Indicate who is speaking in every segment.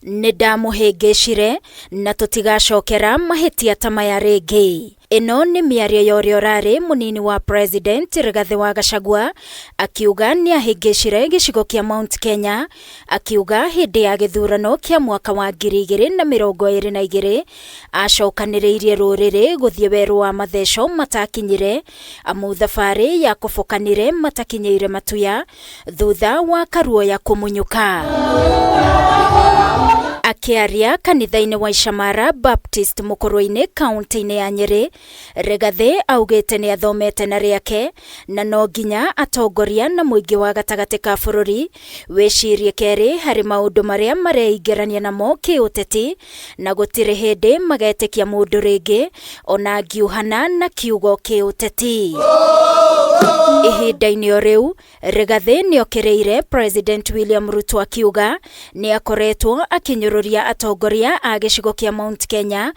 Speaker 1: Nĩndamũhĩngĩcire na tũtigacokera mahĩtia ta maya rĩngĩ. Ĩno nĩ mĩario ya ũrĩa ũrarĩ mũnini wa President Rigathĩ wa Gachagua akiuga nĩahĩngĩcire gĩcigo kĩa Mount Kenya akiuga hĩndĩ ya gĩthurano kĩa mwaka wa 2022 acokanĩrĩirie rũrĩrĩ gũthiĩ werũ wa matheco matakinyire amu thabarĩ ya kũbokanire matakinyĩire matuya thutha wa Karuoya kũmunyũka. Akĩaria kanitha-inĩ wa Ishamara Baptist Mũkũrwe-inĩ kaunti-inĩ ya Nyĩrĩ, Rigathĩ augĩte nĩ athomete na rĩake na no nginya atongoria na mũingĩ wa gatagatĩ ka bũrũri wĩcirie kerĩ harĩ maũndũ marĩa mareingĩrania namo kĩũteti na gũtirĩ hĩndĩ magetĩkia mũndũ rĩngĩ ona ngiuhana na kiugo kĩũteti. Ihinda-inĩ o rĩu Rigathĩ nĩokĩrĩire President William Ruto akiuga nĩakoretwo akinyũrũria atongoria a gĩcigo kĩa Mount Kenya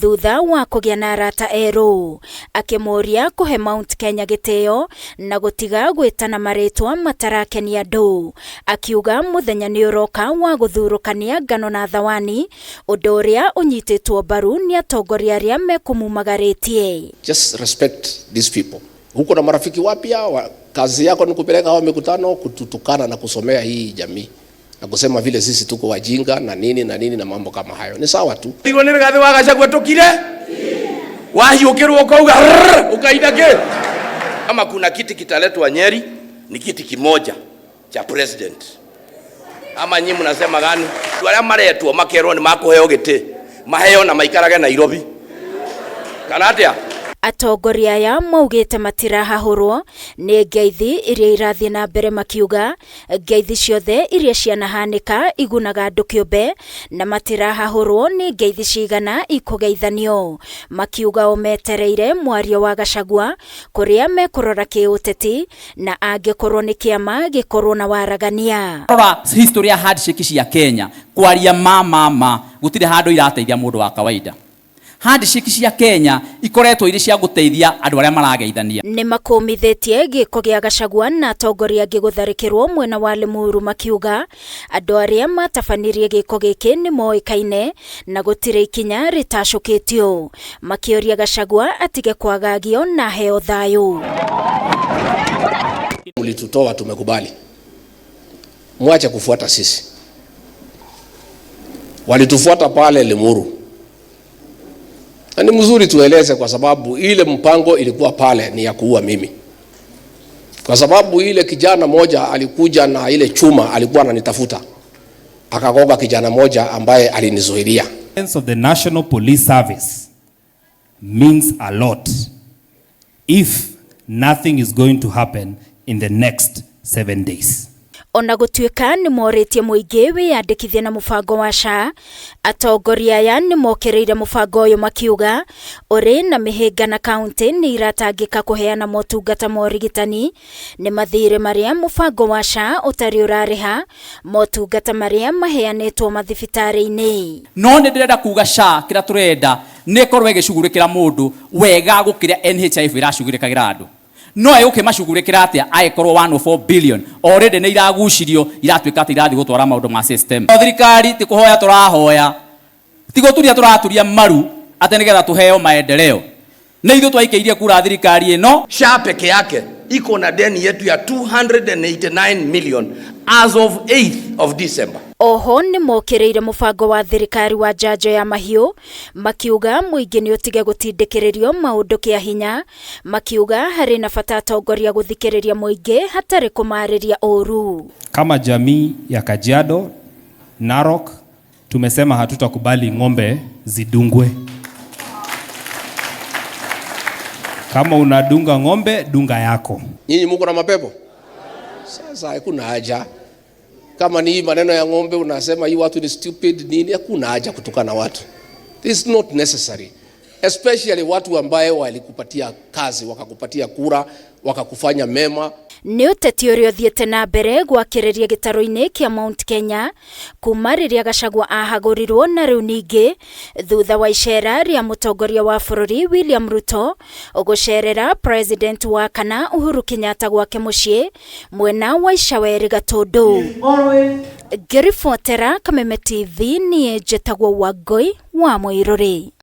Speaker 1: thutha wa kũgĩa na arata erũ, akĩmũria kũhe Mount Kenya gĩtĩo na gũtiga gwĩtana marĩtwa matarakenia andũ, akiuga mũthenya nĩũroka wa gũthurũkania ngano na thawani, ũndũ ũrĩa ũnyitĩtwo mbaru nĩ atongoria arĩa mekũmumagarĩtie.
Speaker 2: Just respect these people. Huko na marafiki wapya wa, kazi yako ni kupeleka hao mikutano kututukana na kusomea hii jamii na kusema vile sisi tuko wajinga na nini na nini na mambo kama hayo. Ni sawa tu.
Speaker 3: Tigwo nĩ Rigathĩ wa Gachagua tũkire wahiũkĩrwo ũkauga ũkaina kĩ. Kama kuna kiti kitaletwa Nyeri ni kiti kimoja cha president. Ama nyinyi mnasema gani? Andũ arĩa maretwo makerwo nĩ makũheo gĩtĩ maheo na maikarage Nairobi kana atĩa?
Speaker 1: Atongoria aya maugĩte matirahahũrwo nĩ ngeithi iria irathiĩ na mbere makiuga ngeithi ciothe iria cianahanĩka igunaga andũ kĩũmbe na matirahahũrwo nĩ ngeithi cigana ikũgeithanio, makiuga o metereire mwario wa Gachagua kũrĩa mekũrora kĩũteti na angĩkorwo nĩ kĩama gĩkorwo na waragania.
Speaker 4: Rora history ya handshake cia Kenya kwaria ma ma ma gũtirĩ handũ irateithia mũndũ wa kawaida. Handshake cia Kenya ikoretwo irĩ cia gũteithia andũ arĩa marageithania.
Speaker 1: Nĩ makũmithĩtie gĩko gĩa Gachagua na atongoria angĩ gũtharĩkĩrwo mwena wa Limuru makiuga andũ arĩa matabanirie gĩko gĩkĩ nĩ moĩkaine na gũtirĩ ikinya rĩtacũkĩtio, makĩũria Gachagua atige kwagagio na heo thayũ.
Speaker 2: Mlitutoa, tumekubali. Mwache kufuata sisi. Walitufuata pale Limuru. Na ni mzuri tueleze kwa sababu ile mpango ilikuwa pale ni ya kuua mimi. Kwa sababu ile kijana moja alikuja na ile chuma alikuwa ananitafuta. Akagonga kijana moja ambaye alinizuilia.
Speaker 5: Of the National Police Service means a lot if nothing is going to happen in the next 7 days.
Speaker 1: Ona gũtuĩka nĩ morĩtie mũingĩ wĩyandĩkithie na mũbango wa SHA, atongoria aya nĩ mokĩrĩire mũbango ũyũ makiuga ũrĩ na mĩhĩnga na kaunti nĩ iratangĩka kũheana motungata ma ũrigitani, nĩ mathirĩ marĩa mũbango wa SHA ũtarĩ ũrarĩha motungata marĩa maheanĩtwo mathibitarĩ-inĩ.
Speaker 4: No nĩ ndĩrenda kuga SHA kĩrĩa tũrenda nĩ ĩkorwo ĩgĩcugurĩkĩra mũndũ wega gũkĩra NHIF ĩracugurĩkagĩra andũ. No ĩgũkĩmacugurĩkĩra atĩa angĩkorwo 104 billion already nĩ iragucirio iratuĩka atĩ irathiĩ gũtwara maũndũ ma system. Thirikari ti kũhoya tũrahoya, ti gũturia tũraturia maru atĩ nĩgetha tũheo maendeleo. Nĩ ithuĩ twaikĩirie kura thirikari ĩno.
Speaker 3: SHA peke yake iko na deni yetu ya 289 million as of 8th of December.
Speaker 1: Oho nĩ mokĩrĩire mũbango wa thirikari wa njanjo ya mahiũ makiuga mũingĩ nĩ ũtige gũtindĩkĩrĩrio maũndũ kĩa hinya, makiuga harĩ na bata atongoria gũthikĩrĩria mũingĩ hatarĩ kũmarĩria ũru.
Speaker 5: Kama jamii ya Kajiado, Narok, tumesema hatutakubali ng'ombe zidungwe. Kama unadunga ng'ombe, dunga yako.
Speaker 2: Nyinyi mko na mapepo? Sasa hakuna haja. Kama ni maneno ya ng'ombe unasema hii watu ni stupid nini, hakuna haja kutukana watu. This is not necessary. Especially watu ambaye walikupatia kazi, wakakupatia kura, wakakufanya mema.
Speaker 1: Nĩ ũteti ũrĩa ũthiĩte na mbere gwakĩrĩria gĩtarũ-inĩ kĩa Mount Kenya kuma rĩrĩa Gachagua ahagũrirwo na rĩu ningĩ thutha wa icera rĩa mũtongoria wa bũrũri William Ruto gũcerera president wa kana Uhuru Kenyatta gwake mũciĩ mwena wa Icaweri Gatũndũ. Ngĩribotera Kameme TV niĩ njĩtagwo Wangũi wa Mũirũrĩ.